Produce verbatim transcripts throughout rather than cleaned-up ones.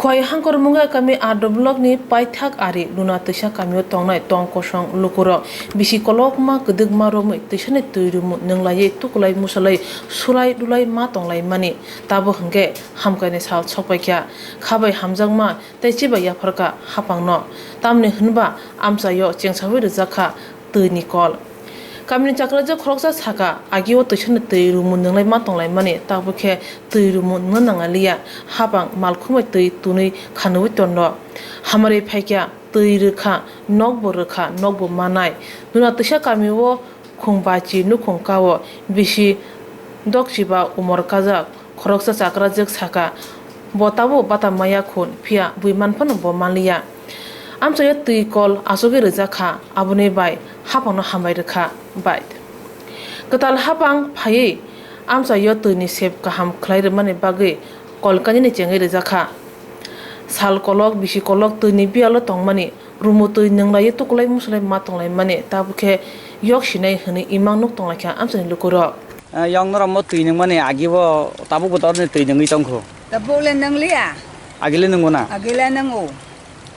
Bai Hangkor Munga kami R D block ni paithak ari Luna Twisa kamio tongnai tong kosong lukurok bisi kolokma kwdwkma romwi twisani twi rumu nwnglaiwi tukulai musalai sulai dulai ma tonglaimani. Tabuk hwnkhe hamkaini sal sokpaikha, khabai hamjakma tei chibai yapharkha hapangno. Tamni hwnba amchaio chengsawi rwjakha twini kol. Kamini chakrajak khoroksa sakha, agio twisani twi rumu nwnglai ma tonglaimani, tabuk khe twi rumu nungna nangaliya, hapang malkhungbai twi tunwi khanwi tondo. Hamari phaikha, twi rwkha, nokbo rwkha, nokbo manai. Luna Twisa kamio khung bachi nukhung kao bisi dokchiba umor kajak. Khoroksa chakrajwk sakha, bo tabuk bata maya khun, phiya bui man phano bo manliya. Amchaio twi kol achugwi rwjak kha, aboni bai haphangno hambai rwkha bai. Kwtal haphang phaiwi amchaio twini sep kaham khlai rwmani bagwi kol kainwini chengwi rwjak kha. Sal kolok, bisi kolok twini biyalo tongmani. Rumo twi nwnglaiwi tukulai musalai ma tonglaimani, tabuk khe yok sinai hwnwi imang nuk tonglaikha amchaini lukurok. Eh, yong norok mo twi nungmani agi bo tabuk bo torni twi nungwi tongkho. Tabuk le nungliya. Agi le nungo na? Agi le nungo.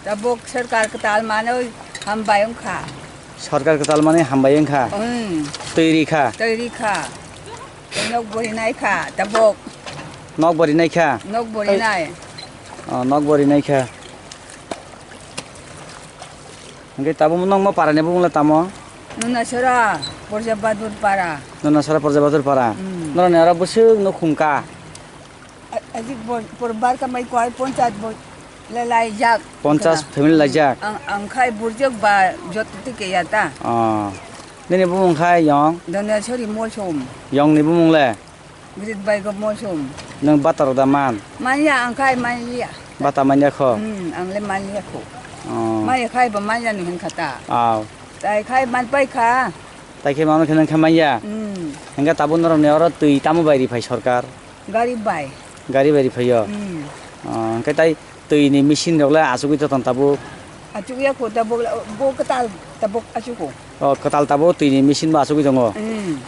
Tabuk sarkar kwtal manwi hambai wngkha. Sarkar kwtal manwi hambai wngkha. Hmm. Twi rikha. Twi rikha. Nok bo rinai kha tabuk. Nok bo rinai kha. Nok bo rinai. Oh, nok bo rinai kha. Hingke tabuk nokma para ni bumung le tamo? Nunasora Porja Bahadur para. Nunasora Porja Bahadur para. Hmm. Norok ni oro bwswk nukhung ka? A-, ajik bor, por bar ka mai kwai ponchas bo le laijak. Ponchas family laijak. Ang, ang khai burjak ba jot tike ya ta. Oh. Nini bumung khai yong? Dhanasori Molsom. Yong ni bumung le? Grit bai go mosom. Nwng bata rok da man? Manya ang khai manya. Bata manya kho? Hmm, ang le manya kho. Oh. Manya khai ba manya ni hin khata. Aw. Tai khai man pai kha. Tai khe mano khe nang kha manya? Hmm. Hingga tabuk norok ni oro twi tamo bai ri phai sorkar? Gari bai. Gari bai ri phai yo? Hmm. Oh, hingke tai twi ni machine rok le achugwi to tong tabuk? Achugya kho tabuk bo kwtal tabuk achugo. Oh, kwtal tabuk twi ni machine bo achugwi tongo? Hmm.